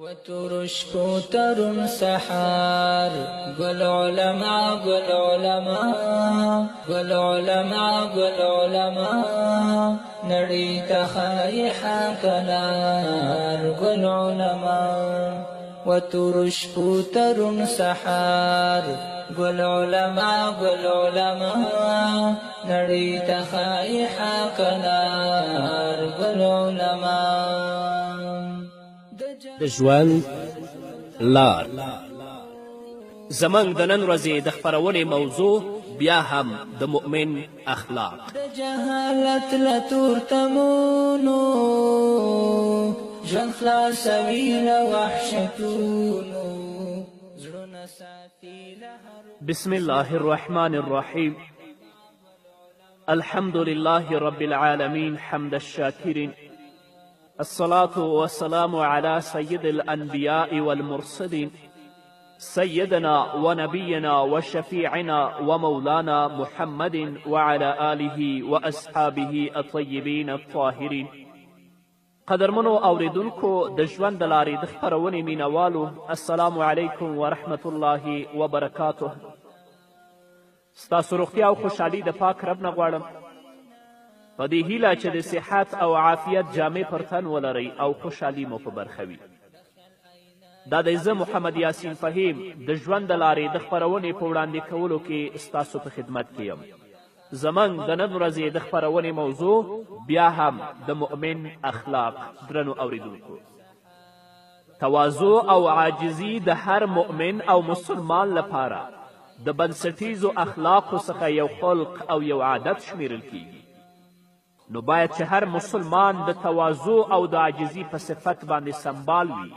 وترشکو ترون سحر ګل علما، ګل علما، ګل علما، ګل علما، نړۍ ته ښایي حق لار، ګل علما. وترشکو ترون سحر ګل علما، ګل علما، نړۍ ته ښایي حق لار، ګل علما. د ژوند لار. زموږ د نن ورځې د خپرونې موضوع بیا هم د مؤمن اخلاق. د جهالت له تورتمونو ژوند خلاصوي، له وحشتونو زړونه ساتي له هر. بسم الله الرحمن الرحیم. الحمد لله رب العالمین، حمد الشاکرین، الصلاة والسلام على سيد الأنبياء والمرسلين، سيدنا ونبينا وشفيعنا ومولانا محمد وعلى آله وأصحابه الطيبين الطاهرين. قدرمنو اوریدونکو، د ژوند د لارې د خپرونې مینوالو، السلام علیکم ورحمت الله وبرکاته. ستاسو روغتیا او خوشحالي د پاک رب نه غواړم، په دې هیله چې د صحت او عافیت جامې پر تن ولرئ او خوشحالي مو په برخه وي. دا دی زه محمد یاسین فهیم د ژوند د لارې د خپرونې په وړاندې کولو کې ستاسو په خدمت کې یم. زموږ د نن ورځې د خپرونې موضوع بیا هم د مؤمن اخلاق. درنو اوریدونکو، تواضع او عاجزي د هر مؤمن او مسلمان لپاره د بنسټیزو اخلاقو څخه یو خلق او یو عادت شمیرل کیږي. نو باید چې هر مسلمان د تواضع او د عاجزي په صفت باندې سمبال وي،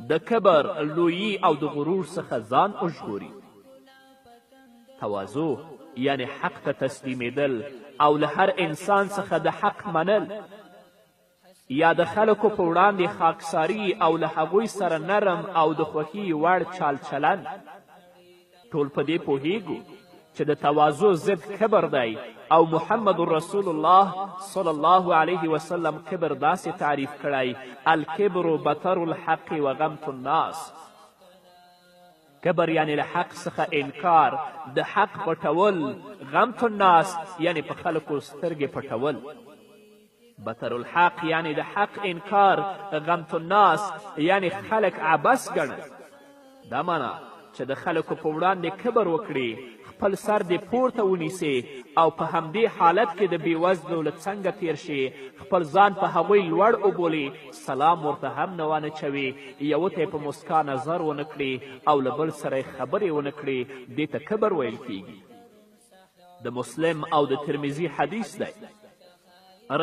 د کبر، لویي او د غرور څخه ځان وژغوري. تواضع یعنی حق ته تسلیمېدل او له هر انسان څخه د حق منل، یا د خلکو په وړاندې خاکساري او له هغوی سره نرم او د خوښي وړ چال چلند. ټول په دې پوهیږو چې د تواضع ضد کبر دی، او محمد رسول الله صلی الله علیه وسلم کبر داسې تعریف کړی: الکبر بطر الحق و غمط الناس. کبر یعنی له حق څخه انکار، د حق پټول، غمط الناس یعنی په خلکو سترګې پټول. بطر الحق یعنی د حق انکار، غمط الناس یعنی خلک عبث ګڼل. دا معنا چې د خلکو په وړاندې کبر وکړي، خپل سر دې پورته ونیسې او په همدې حالت کې د بېوزلو له څنګه تیر شې، خپل ځان په هغوی لوړ وبولې، سلام ورته هم نه وانه چوي، یوه ته په مسکا نظر ونه کړي او له بل سره یې خبرې ونه کړي، دې ته کبر ویل کیږي. د مسلم او د ترمذي حدیث دی،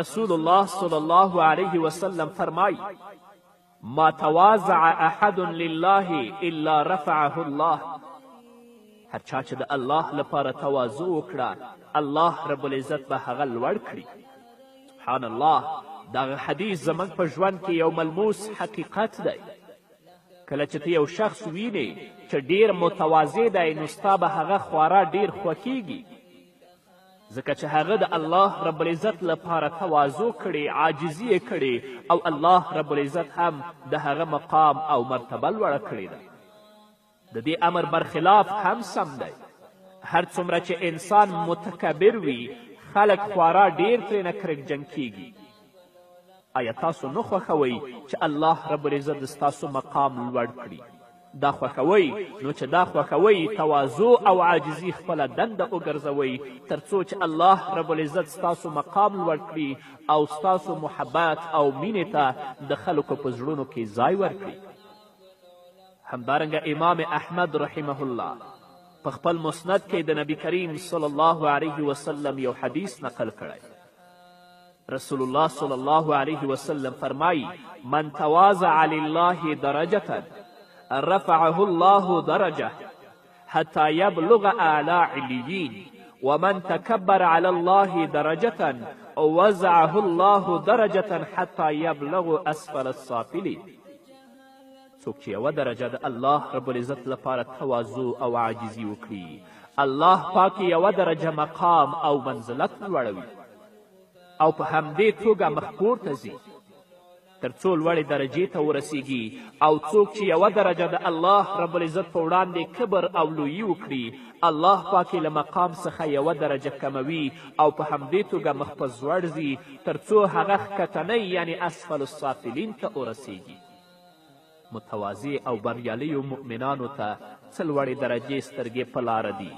رسول الله صلی الله علیه وسلم فرمایي: ما تواضع احد لله الا رفعه الله. هر چا چې د الله لپاره تواضع وکړه، الله رب العزت به هغه لوړ کړي. سبحان الله، دغه حدیث زموږ په ژوند کې یو ملموس حقیقت دی. کله چې ته یو شخص وینې چې ډیر متواضع دی، نو ستا به هغه خورا ډیر خوښیږي، ځکه چې هغه د الله رب العزت لپاره تواضع کړې، عاجزي یې کړې، او الله رب العزت هم د هغه مقام او مرتبه لوړه کړې ده. د دې امر برخلاف هم سم دی. هر څومره چې انسان متکبر وي، خلک خورا ډیر ترېنه کرکجن کیږي. آیا تاسو نه خوښوئ چې الله رب العزت ستاسو مقام لوړ کړي؟ دا خوښوئ؟ نو چې دا خوښوئ، تواضع او عاجزي خپله دنده وګرځوئ، تر څو چې الله رب العزت ستاسو مقام لوړ کړي او ستاسو محبت او مینې ته د خلکو په زړونو کې ځای ورکړي. همدارنګه امام احمد رحمه الله په خپل مسند کې د نبی کریم صلی الله علیه وسلم یو حدیث نقل کړی. رسول الله صلی الله علیه وسلم فرمایي: من تواضع لله درجة رفعه الله درجة حتى يبلغ أعلى عليين، ومن تكبر على الله درجة وزعه الله درجة حتى يبلغ أسفل السافلين. څوک چې یوه درجه د الله رب العزت لپاره تواضع او عاجزي وکړي، الله پاک یوه درجه مقام او منزلت لوړوي او په همدې توګه مخ پورته ځي. تر څو لوړې درجې ته ورسیږي. او څوک چې یوه درجه د الله رب العزت په وړاندې کبر او لویي وکړي، الله پاک یې له مقام څخه یوه درجه کموي او په همدې توګه مخ په ځوړ ځي تر څو هغه ښکتنۍ یعنې اسفل السافلین ته ورسیږي. متواضع او بریالیو مؤمنانو ته څه لوړې درجې سترګې په لاره دي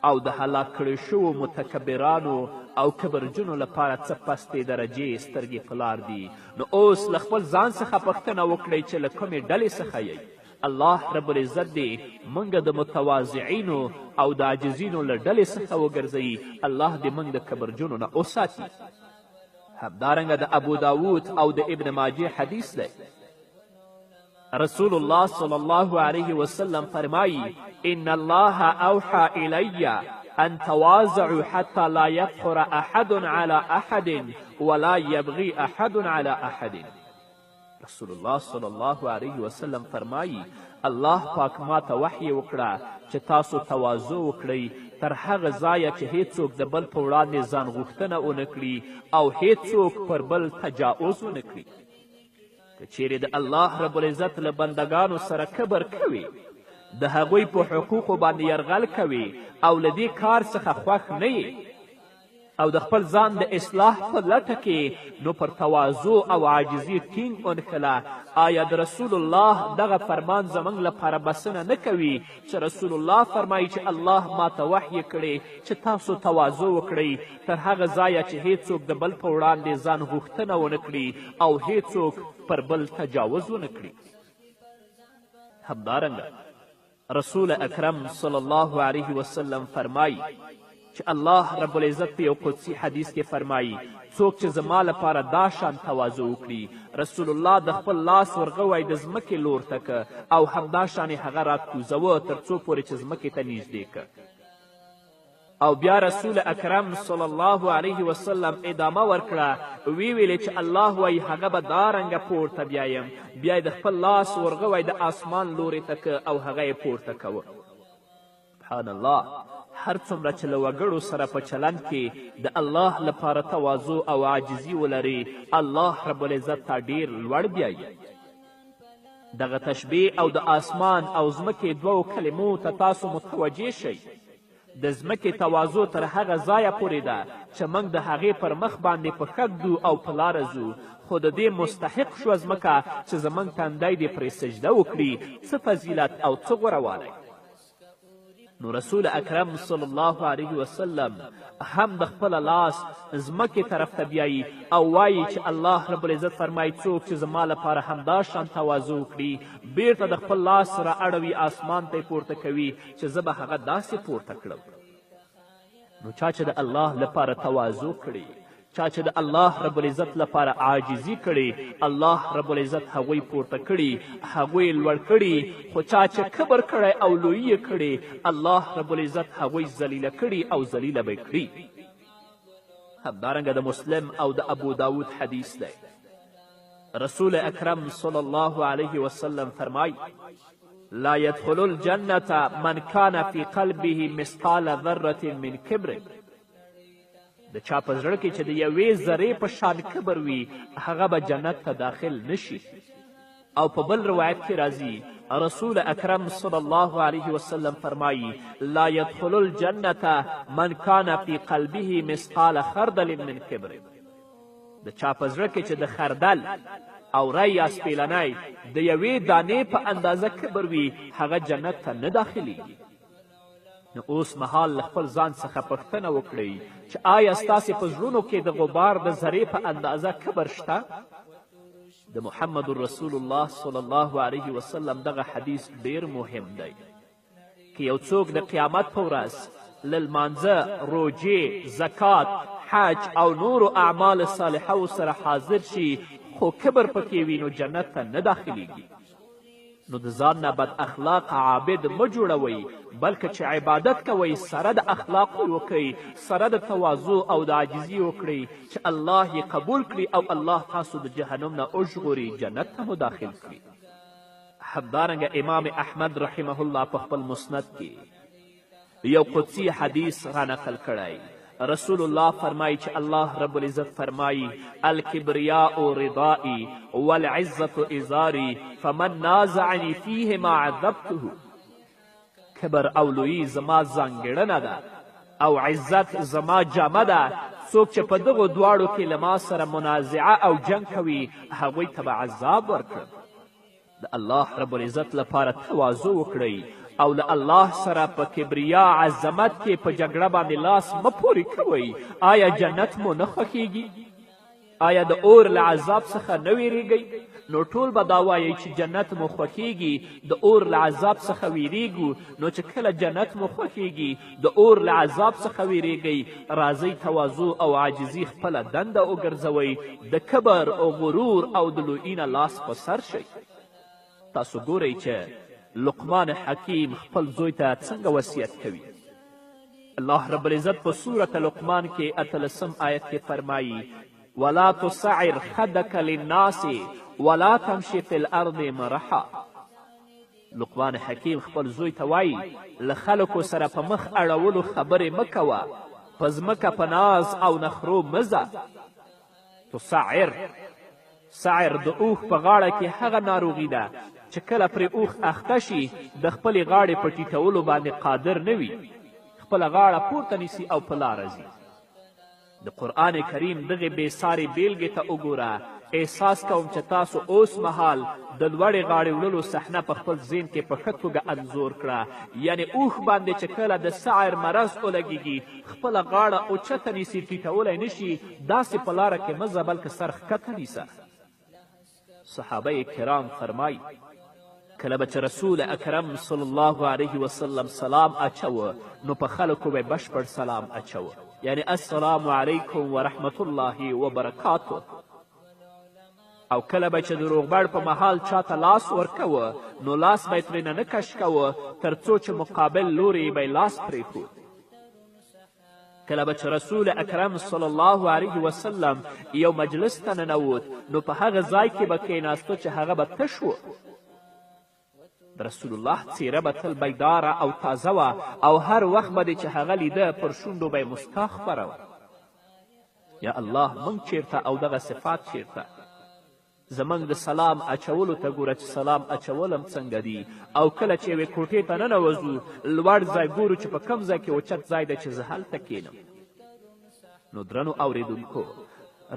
او د هلاک کړی شوو متکبرانو او کبرجنو لپاره څه پستې درجې سترګې په لار دي. نو اوس له خپل ځان څخه پوښتنه وکړئ چې له کومې ډلې څخه یئ. الله رب العزت دې موږ د متواضعینو او د عاجزینو له ډلې څخه وګرځوي. الله دې موږ د کبرجنو نه وساتي. همدارنګه د ابو داود او د ابن ماجه حدیث دی، رسول الله صلی الله علیه وسلم فرمایی: ان الله اوحى الی ان تواضعوا حتی لا یفخر احد على احد ولا یبغي احد على احد. رسول الله صلی الله علیه وسلم فرمایی: الله پاک ما ته وحی وکړه چې تاسو تواضع وکړئ تر هغه ځایه چې هیڅوک د بل په وړاندې ځان غوښتنه ونه کړي او هیڅوک پر بل تجاوز ونه کړي. که چیرې د الله رب العزت له بندګانو سره کبر کوي، د هغوی په حقوقو باندې یرغل کوي او له دې کار څخه خوښ نه یې او د خپل ځان د اصلاح په لټه کې، نو پر تواضع او عاجزي ټینګ ونښله. آیا د رسول الله دغه فرمان زموږ لپاره بسنه نه کوي چې رسول الله فرمایي چې الله ما ته وحیې کړې چې تاسو تواضع وکړئ تر هغه ځایه چې هیڅوک د بل په وړاندې ځان غوښتنه ونه کړي او هیڅوک پر بل تجاوز ونه کړي. همدارنګه رسول اکرم صلی الله علیه وسلم فرمایي چې الله رب العزت په یو قدسي حدیث کې فرمایي: څوک چې زما لپاره دا شان تواضع وکړي، رسول الله د خپل لاس ورغوی د ځمکې لور ته که او همدا شان یې هغه راکوزوه تر څو پورې چې ځمکې ته نږدې که. او بیا رسول اکرم صلی الله علیه وسلم ادامه ورکړه، وی ویلې چې الله وایي هغه به دا رنګه پورته بیایم. بیا یې د خپل لاس ورغوی د آسمان لورې ته که او هغه یې پورته کوه. سبحان الله! هر څومره چې له وګړو سره په چلند کې د الله لپاره تواضع او عاجزي ولرې، الله رب العزت تا ډیر لوړ بیایي. دغه تشبیه او د آسمان او ځمکې دوو کلمو ته تاسو متوجه شئ. د ځمکې تواضع تر هغه ځایه پورې ده چې موږ د هغې پر مخ باندې پښه ږدو او په لاره ځو، خو د دې مستحق شوه ځمکه چې زموږ تندی دې پرې سجده وکړي. څه فضیلت او څه غوره والی! نو رسول اکرم صلی الله علیه وسلم هم د خپله لاس ځمکې طرف ته بیایي او وایي چې الله رب العزت فرمایي څوک چې زما لپاره همدا شان تواضع وکړي، بیرته د خپل لاس را اړوي آسمان ته یې پورته کوي چې زه به هغه داسې پورته کړم. نو چا چې د الله لپاره تواضع کړې، چا چې د الله رب العزت لپاره عاجزي کړې، الله رب العزت هغوی پورته کړي، هغوی لوړ کړي. خو چا چې کبر کړی او لویي یې کړې، الله رب العزت هغوی ذلیله کړي او ذلیله به یې کړي. همدارنګه د مسلم او د ابو داود حدیث دی، رسول اکرم صلی الله علیه وسلم فرمایي: لا يدخل الجنة من كان في قلبه مثقال ذرة من کبر. د چا په زړه کې چې د یوې ذرې په شان کبر وي، هغه به جنت ته داخل نشي. او په بل روایت کې راځي، رسول اکرم صلی الله علیه وسلم فرمایي: لا يدخل الجنة من كان في قلبه مثقال خردل من کبر. د چا په زړه کې چې د خردل او ری یا سپیلنی د یوې دانې په اندازه کبر وي، هغه جنت ته نه داخلیږي. نو اوس مهال له خپل ځان څخه پوښتنه وکړئ چې آیا ستاسې په زړونو کې د غبار د ذرې په اندازه کبر شته؟ د محمد رسول الله صلی الله علیه وسلم دغه حدیث ډیر مهم دی. که یو څوک د قیامت په ورځ له لمانځه، روژې، زکات، حج او نورو اعمال صالحو سره حاضر شي خو کبر پکې وي، نو جنت ته نه داخلیږي. نو د ځان نه بد اخلاق عابد مه جوړوئ، بلکه چې عبادت کوئ سره د اخلاقو یې وکړئ، سره د تواضع او د عاجزي وکړئ چې الله یې قبول کړي او الله تاسو د جهنم نه وژغوري، جنت ته مو داخل کړي. همدارنګه امام احمد رحمه الله په خپل مسند کې یو قدسي حدیث را نقل کړی، رسول الله فرمایي چې الله رب العزت فرمایي الکبریاء ردائي والعزة ازاري فمن نازعني فیهما عذبته. کبر او لویي زما ځانګړنه ده او عزت زما جامه ده، څوک چې په دغو دواړو کې له ما سره منازعه او جنګ کوي هغوی ته به عذاب ورکړم. د الله رب العزت لپاره تواضع وکړئ او له الله سره په کبریا عظمت کې په جګړه باندې لاس مه پورې کوئ. آیا جنت مو نه خوښیږي؟ آیا د اور له عذاب څخه نه ویریږئ؟ نو ټول به دا وایئ چې جنت مو خوښیږي، د اور له عذاب څخه ویریږو. نو چې کله جنت مو خوښیږي، د اور له عذاب څخه ویریږئ، راځئ تواضع او عاجزي خپله دنده وګرځوئ، د کبر او غرور او د لویي نه لاس په سر شئ. تاسو ګورئ چې لقمان حکیم خپل زوی ته څنګه وصیت کوي. الله رب العزت په سورة لقمان کې اتلسم آیت کې فرمایي ولا تصعر خدک للناس ولا تمشي فی الارض مرحا. لقمان حکیم خپل زوی ته وایي له خلکو سره په مخ اړولو خبرې مه کوه، په ځمکه په ناز او نخرو مه ځه. تسعر، سعر د اوښ په غاړه کې هغه ناروغي ده چې کله پرې اوښ اخته شي د خپلې غاړې په ټیټولو باندې قادر نه وي، خپله غاړه پورته نیسي او په لاره ځي. د قرآن کریم دغې بې سارې بیلګې ته وګوره. احساس کوم چې تاسو اوس مهال د لوړې غاړې وړلو صحنه په خپل ذهن کې په ښه توګه انځور کړه، یعنې اوښ باندې چې کله د سعر مرض ولګیږي خپله غاړه اوچته نیسي، ټیټولی نشي، داسې په لاره کې مه ځه بلکې سر ښکته نیسه. صحابه کرام فرمایي کله به چې رسول اکرم صلی الله علیه وسلم سلام اچوه نو په خلکو به بشپړ سلام اچوه، یعنی السلام علیکم ورحمت الله وبرکاته. او کله به چې د روغبړ په مهال چاته لاس ورکوه نو لاس به یې ترېنه نه کش کوه تر څو چې مقابل لوری به یې لاس پرېښود. کله به چې رسول اکرم صلی الله علیه وسلم یو مجلس ته ننوت نو په هغه ځای کې به کښېناسته چې هغه به تش و. د رسول الله څیره به تل بیداره او تازه وه او هر وخت به دې چې هغه لیده پر شونډو به یې مسکا خپره وه. یا الله موږ چیرته او دغه صفات چیرته؟ زموږ د سلام اچولو ته ګوره چې سلام اچول هم څنګه دي، او کله چې یوې کوټې ته ننوځو لوړ ځای ګورو چې په کوم ځای کې اوچت ځای دی چې زه هلته کښېنم. نو درنو اوریدونکو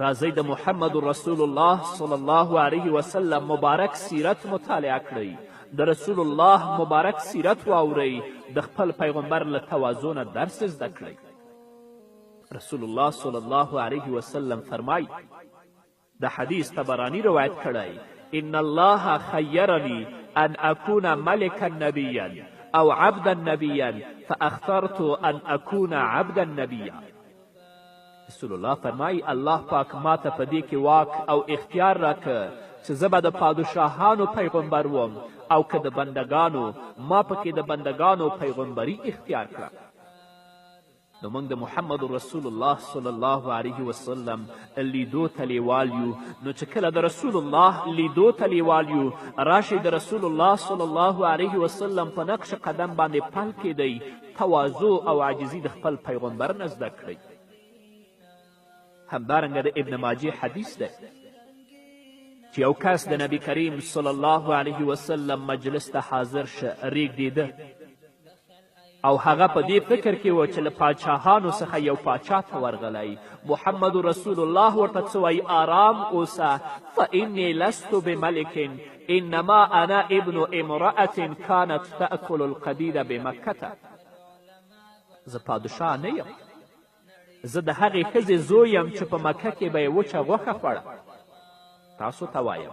راځئ د محمد رسول الله صلی الله علیه وسلم مبارک سیرت مطالعه کړئ، د رسول الله مبارک سیرت واورئ، د خپل پیغمبر له تواضع نه درس زده کړئ. رسول الله صلی الله علیه وسلم فرمایي، د حدیث طبرانی روایت کړی ان الله خیرنی ان اکون ملکا نبیا او عبدا نبیا فاخترت ان اکون عبدا نبیا. رسول الله فرمایي الله پاک ما ته په دې کې واک او اختیار راکه چې زه به د پادشاهانو پیغمبر وم او که د بندګانو، ما پکې د بندګانو پیغمبري اختیار کړه. نو موږ د محمد رسول الله صلی الله علیه وسلم لیدو ته لیوال یو. نو چې کله د رسول الله لیدو ته لیوال یو، راشئ د رسول الله صلی الله علیه وسلم په نقش قدم باندې پل کیدئ، تواضع او عاجزي د خپل پیغمبر نه زده کړئ. همدارنګه د ابن ماجه حدیث دی چې یو کس د نبی کریم صلی الله علیه وسلم مجلس ته حاضر شه، ریږدېده او هغه په دې فکر کې و چې له پاچاهانو څخه یو پاچا ته ورغلی. محمد رسول الله ورته څه وایي؟ آرام اوسه، فانی لست بملک انما انا ابن امرأة کانت تأکل القدید بمکته. زه پادشاه نه یم، زه د هغې ښځې زوی یم چې په مکه کې به یې وچه غوښه خوړه. تاسو ته وایم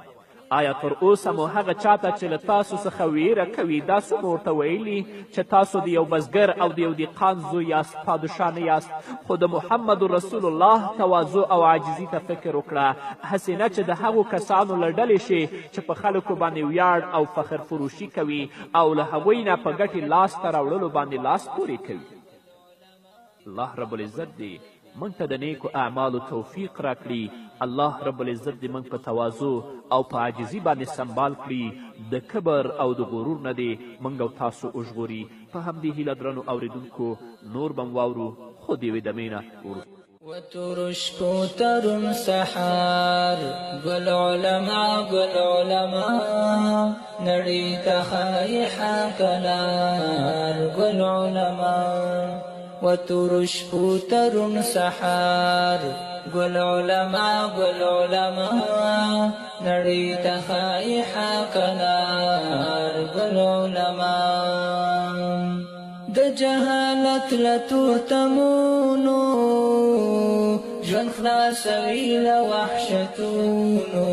آیا تر اوسه مو هغه چاته چې له تاسو څخه ویره کوي داسې مو ورته ویلي چې تاسو د یو بزګر او د یو دیقان زوی یاست، پادشاه نه یاست؟ خو د محمد رسول الله تواضع او عاجزي ته فکر وکړه، هسې نه چې د هغو کسانو له ډلې شې چې په خلکو باندې ویاړ او فخر فروشي کوي او له هغوی نه په ګټې لاسته راوړلو باندې لاس پورې کوي. الله رب العزت دې موږ ته د نیکو اعمالو توفیق راکړي. الله رب العزت دې موږ په تواضع او په عاجزي باندې سنبال کړي، د کبر او د غرور نه دې موږ او تاسو وژغوري. په همدې هیله درنو اوریدونکو نور به مو واورو. خو د یوې دمې نه وروسته. وترشکو ترون سحر ګل علما ګل علما نړۍ ته ښایي حق لار ګل علما وترشکو ترون سحر ګل علما ګل علما نړۍ ته ښایي حق لار ګل علما د جهالت له تورتمونو ژوند خلاصوي له وحشتونو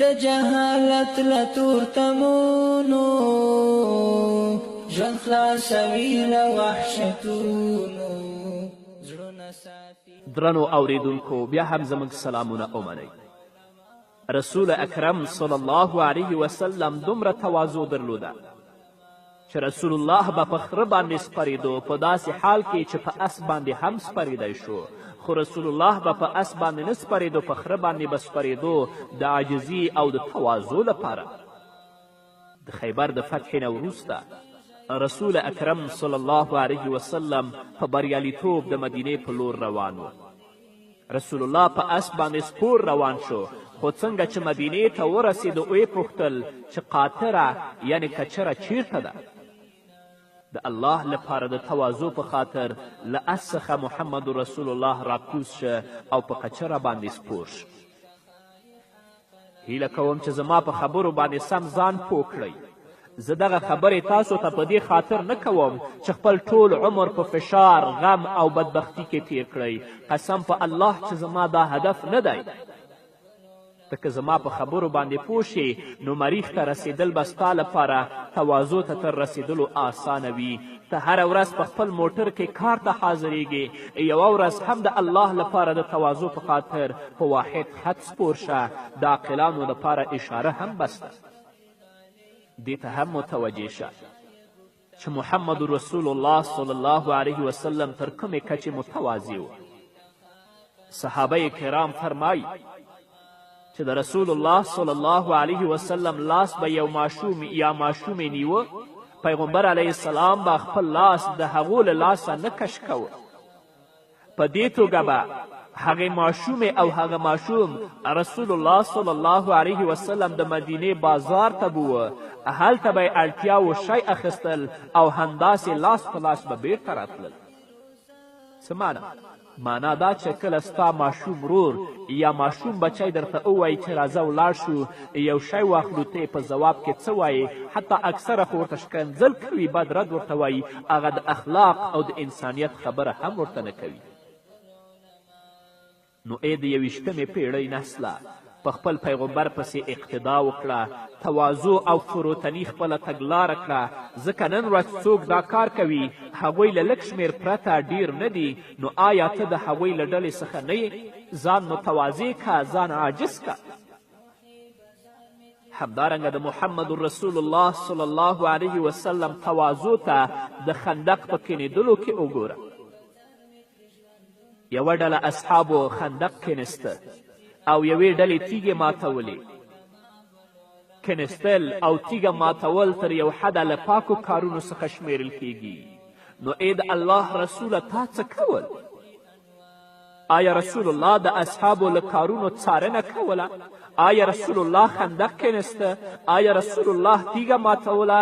د جهالت له تورتمونو ژوند خلاصوي له وحشتونو زړونه ساتي. درنو اوریدونکو بیا هم زموږ سلامونه ومنئ. رسول اکرم صلی الله علیه وسلم دومره تواضع درلوده چې رسول الله به په خره باندې سپرېدو، په داسې حال کې چې په اس باندې هم سپرېدی شو، خو رسول الله به په اس باندې نه سپرېدو، په خره باندې به سپرېدو د عاجزي او د تواضع لپاره. د خیبر د فتحې نه وروسته رسول اکرم صلی الله علیه وسلم په بریالیتوب د مدینې په لور روان و. رسول الله په اس باندې سپور روان شو، خو څنګه چې مدینې ته ورسېدو ویې پوښتل چې قاطره یعنې کچره چیرته ده؟ د الله لپاره د تواضع په خاطر له اس څخه محمد رسول الله راکوز شه او په کچره باندې سپور شه. هیله کوم چې زما په خبرو باندې سم ځان پوه کړئ. زه دغه خبرې تاسو ته په دې خاطر نه کوم چې خپل ټول عمر په فشار، غم او بدبختی کې تیر کړئ. قسم په الله چې زما دا هدف نه دی. ته که زما په خبرو باندې پوه شې نو مریخ ته رسېدل به ستا لپاره تواضع ته تر رسېدلو آسانه وي. ته هره ورځ په خپل موټر کې کار ته حاضرېږې، یوه ورځ هم د الله لپاره د تواضع په خاطر په واحد خط سپور شه. د عاقلانو لپاره اشاره هم بس ده. دې ته هم متوجه شه چې محمد رسول الله صلی الله علیه وسلم تر کومې کچې متواضع و. صحابه کرام فرمایي چې د رسول الله صلی الله علیه وسلم لاس به یو ماشوم یا ماشومې نیوه، پیغمبر علیه السلام به خپل لاس د هغو له لاسه نه کش کوه. په دې توګه به هغې ماشومې او هغه ماشوم رسول الله صلی الله علیه وسلم د مدینې بازار ته بوه، هلته به یې اړتیا و شی اخیستل او همداسې لاس په لاس به بیرته راتلل. څه معنا؟ معنا دا چې کله ستا ماشوم ورور یا ماشوم بچی درته ووایي چې راځه ولاړ شو یو شی واخلو، ته یې په ځواب کې څه وایې؟ حتی اکثره خو ورته ښکنځل کوي، بد رد ورته وایي، هغه د اخلاق او د انسانیت خبره هم ورته نه کوي. نو ای د یوویشتمې پیړۍ نسله، په خپل پیغمبر پسې اقتدا وکړه، تواضع او فروتني خپله تګلاره کړه، ځکه نن ورځ څوک دا کار کوي هغوی له لږ شمېر پرته ډیر نه دي. نو آیا ته د هغوی له ډلې څخه نه یې؟ ځان متواضع که، ځان عاجز که. همدارنګه د محمد رسول الله صلی الله علیه وسلم تواضع ته د خندق په کینېدلو کې وګوره. یوه ډله اصحابو خندق کینسته او یوې ډلې تیږې ماتولې. کنستل او تیږه ماتول تر یو حده له پاکو کارونو څخه شمیرل کیږي. نو ای د الله رسوله، تا څه کول؟ آیا رسول الله د اصحابو له کارونو څارنه کوله؟ آیا رسول الله خندق کینسته؟ آیا رسول الله تیږه ماتوله؟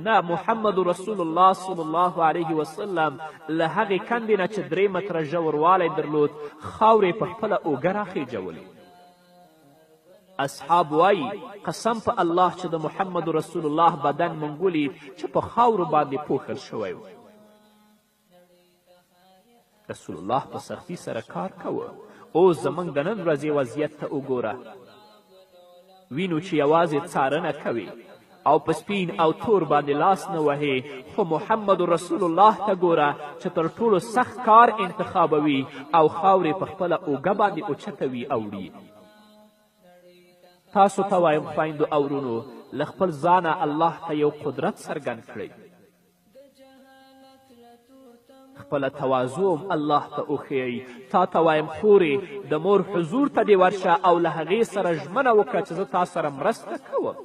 نه، محمد رسول الله صلی الله علیه وسلم له هغې کندې نه چې 3 متره ژوروالی درلود خاورې په خپله اوږه راخیجولې. اصحاب وایي قسم په الله چې د محمد رسول الله بدن مونږ ولید چې په خاورو باندې پوښل شوی و. رسول الله په سختی سره کار کوه. اوس زموږ د نن ورځې وضعیت ته وګوره، وینو چې یوازې څارنه کوي او په سپین او تور باندې لاس نه وهې، خو محمد رسول الله ته ګوره چې تر ټولو سخت کار انتخابوي او خاورې په خپله اوږه باندې اوچتوي او وړي. تاسو ته وایم خویندو او وروڼو، له خپل ځانه الله ته یو قدرت څرګند کړئ، خپله تواضع هم الله ته وښیئ. تا ته وایم خورې، د مور حضور ته دې ورشه او له هغې سره ژمنه وکړه چې زه تا سره مرسته کوم.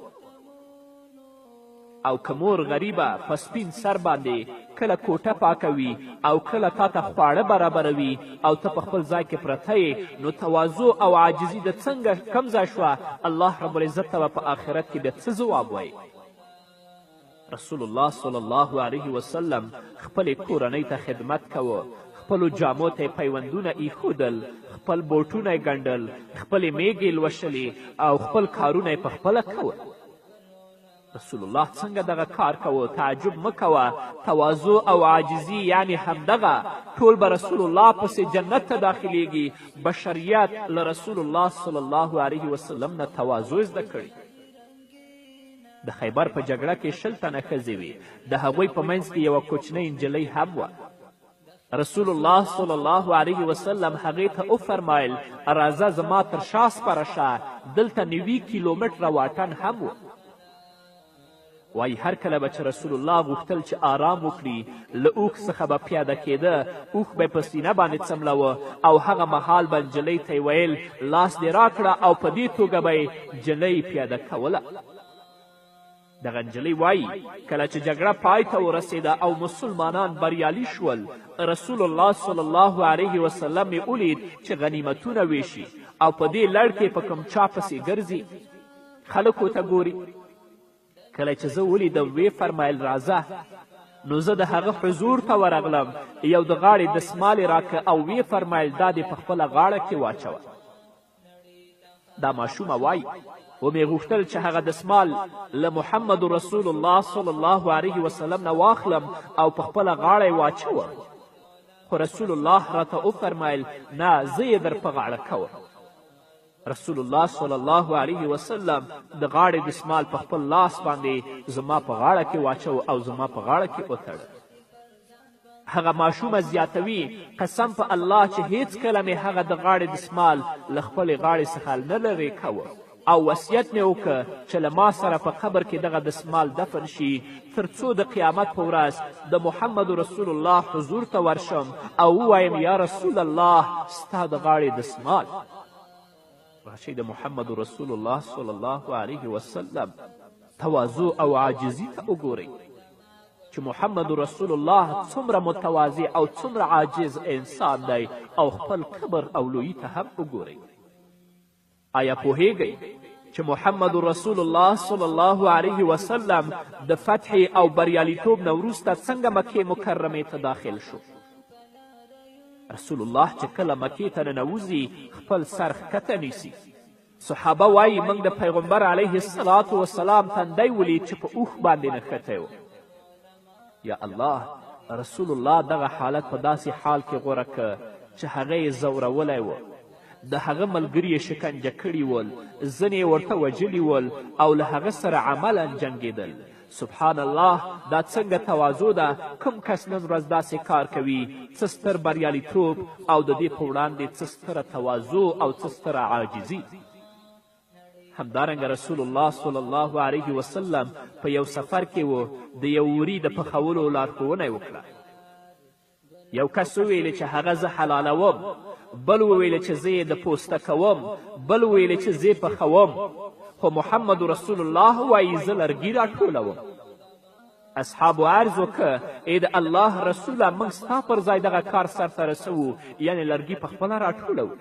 او که مور غریبه په سپین سر باندې کله کوټه پاکوي او کله تا ته خواړه برابروي او ته په خپل ځای کې پرته یې، نو تواضع او عاجزي د څنګه کم ځای شوه؟ الله رب العزت ته به په آخرت کې بیا څه ځواب وایې؟ رسول الله صلی الله علیه وسلم خپلې کورنۍ ته خدمت کوه، خپلو جامو ته یې پیوندونه ایښودل، خپل بوټونه یې ګنډل، خپلې میږې لوشلې او خپل کارونه یې پخپله کول. رسول الله څنګه دغه کار کوه؟ تعجب مه کوه. تواضع او عاجزي یعنې همدغه. ټول به رسول الله پسې جنت ته داخلیږي. بشریت له رسول الله صلی الله علیه وسلم نه تواضع زده کړې. د خیبر په جګړه کې 20 تنه ښځې وې، د هغوی په منځ کې یوه کوچنۍ نجلۍ هم وه. رسول الله صلی الله علیه وسلم هغې ته وفرمایل راځه زما تر شا سپره شه، دلته 90 کیلومتره واټن هم و. وایي هر کله به چې رسول الله غوښتل چې آرام وکړي، له اوښ څخه به پیاده کېده، اوښ به په سینه باندې څملوه او هغه مهال به نجلۍ ته یې ویل لاس دې راکړه، او په دې توګه به یې نجلۍ پیاده کوله. دغه نجلۍ وایي کله چې جګړه پای ته ورسېده او مسلمانان بریالي شول، رسول الله صلی الله علیه وسلم یې ولید چې غنیمتونه ویشي او په دې لړ کې په کوم چا پسې ګرځي، خلکو ته ګوري. کله چې زه ولیدم ویې فرمایل راځه. نو زه د هغه حضور ته ورغلم، یو د غاړې دسمال یې راکه او ویې فرمایل دا دې په خپله غاړه کې واچوه. دا ماشومه وایي ومې غوښتل چې هغه دسمال له محمد رسول الله صلی الله علیه وسلم نه واخلم او په خپله غاړه یې واچوم، خو رسول الله راته وفرمایل نه، زه یې در په غاړه کوم. رسول الله صلی الله علیه وسلم د غاړې دسمال په خپل لاس باندې زما په غاړه کې واچو او زما په غاړه کې وتړه. هغه ماشومه زیاتوي قسم په الله چې هیڅکله مې هغه د غاړې دسمال له خپلې غاړې څخه نه لرې کوه، او وصیت مې وکړ چې له ما سره په قبر کې دغه دسمال دفن شي، تر څو د قیامت په ورځ د محمد رسول الله حضور ته ورشم او ووایم یا رسول الله ستا د غاړې دسمال. راشئ د محمد رسول الله صلی الله علیه وسلم تواضع او عاجزي ته وګورئ چې محمد رسول الله څومره متواضع او څومره عاجز انسان دی، او خپل کبر او لویي ته هم وګورئ. آیا پوهیږئ چې محمد رسول الله صلی الله علیه وسلم د فتح او بریالیتوب نه وروسته څنګه مکې مکرمې ته داخل شو؟ رسول الله چې کله مکې ته ننوځي خپل سر ښکته نیسي. صحابه وایي موږ د پیغمبر علیه الصلاة وسلام تندی ولید چې په اوښ باندې نښتی و. یا الله، رسول الله دغه حالت په داسې حال کې غوره که چې هغه یې ځورولی و، د هغه ملګري یې شکنجه کړي ول، ځینې یې ورته وژلي ول او له هغه سره عملا جنګېدل. سبحان الله، دا څنګه تواضع ده! کوم کس نن ورځ داسې کار کوي؟ څه ستر بریالیتوب او د دې په وړاندې څه ستره تواضع او څه ستره عاجزي. همدارنګه رسول الله صلی الله علیه وسلم په یو سفر کې و، د یو وري د پخولو لارښوونه یې وکړه. یو کس وویلې چې هغه زه حلالوم، بل وویلې چې زه یې د پوسته کوم، بل وویلې چې زه یې پخوم، خو محمد رسول الله وایي زه لرګي راټولوم. اصحابو عرض وکړ ای د الله رسوله، موږ ستا پر ځای دغه کار سرته رسوو، یعنې لرګي پخپله راټولوو.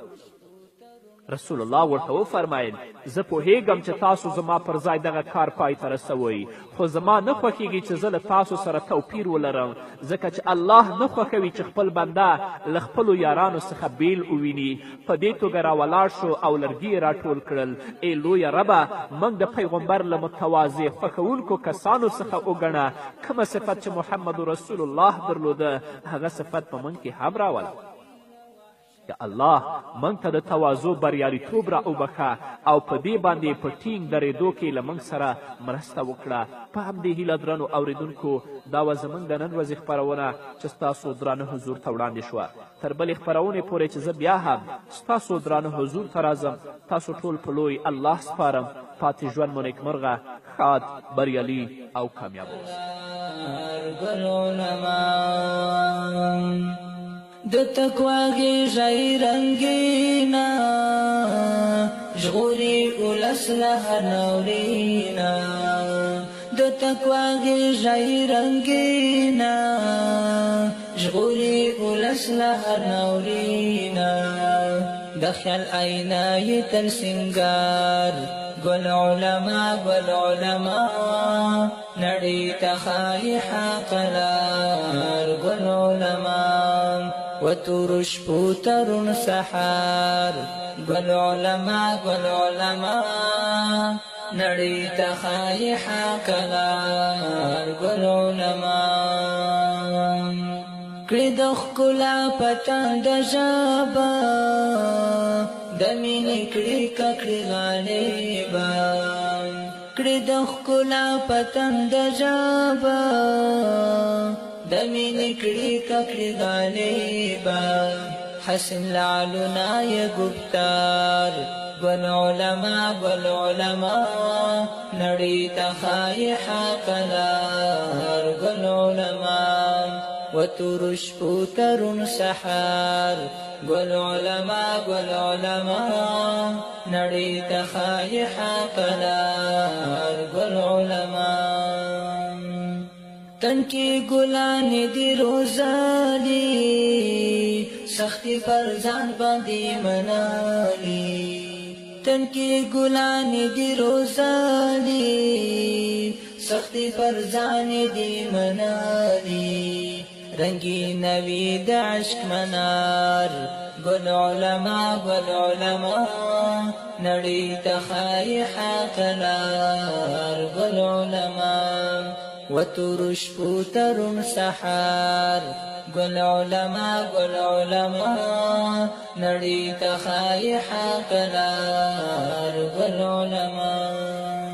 رسول الله ورته وفرمایل زه پوهیږم چې تاسو زما پر ځای دغه کار پای ته رسوئ، خو زما نه خوښیږي چې زه له تاسو سره توپیر ولرم، ځکه چې الله نه خوښوي چې خپل بنده له خپلو یارانو څخه بیل وویني. په دې توګه راولاړ شو او لرګي یې راټول کړل. ای لویه ربه، موږ د پیغمبر له متواضع خوښوونکو کسانو څخه وګڼه. کومه صفت چې محمد رسول الله درلوده هغه صفت په موږ کې هم راوله. یا الله، موږ ته د تواضع بریالیتوب را وبخښه او په دې باندې په ټینګ درېدو کې له موږ سره مرسته وکړه. په همدې هیله درنو اورېدونکو، دا وه زموږ د نن ورځې خپرونه چې ستاسو درانه حضور ته وړاندې شوه. تر بلې خپرونې پورې چې زه بیا هم ستاسو درانه حضور ته راځم، تاسو ټول په لوی الله سپارم. پاتې ژوند مو نیکمرغه، ښاد، بریالي او کامیاب اوسئ. د تقوا غېږه رنګینه، ژغوري ولس له هر ناورینه. د د تقوا غېږه یې رنګینه، ژغوري ولس له هر ناورینه. د خیال آینه یې تل سینګار، ګل علما ګل علما، نړۍ ته ښایي حق لار، ګل علما. وتورو شپو ته روڼ سهار، ګل علما ګل علما، نړۍ ته ښایي حق لار، ګل علما. کړي د ښکلا په تنده ژبه، د مینې کړي ککړې غالبه. کړي د ښکلا په تنده ژبه، د مینې کړي ککړې غالبه. حسن لعلونه یې ګفتار، ګل علما ګل علما، نړۍ ته ښایي حق لار، ګل علما. وتورو شپو ته روڼ سهار، ګل علما ګل علما، نړۍ ته ښایي حق لار، ګل علما. تنکي ګلان دي روزالي، سختي پر ځان باندې منالي. تنکي ګلان دي روزالي، سختي پر ځان دي منالي. رنګین وي د عشق منار، ګل علما ګل علما، نړۍ ته ښایي حق لار، ګل علما. وتورو شپو ته روڼ سهار، ګل علما ګل علما، نړۍ ته ښایي حق لار، ګل علما.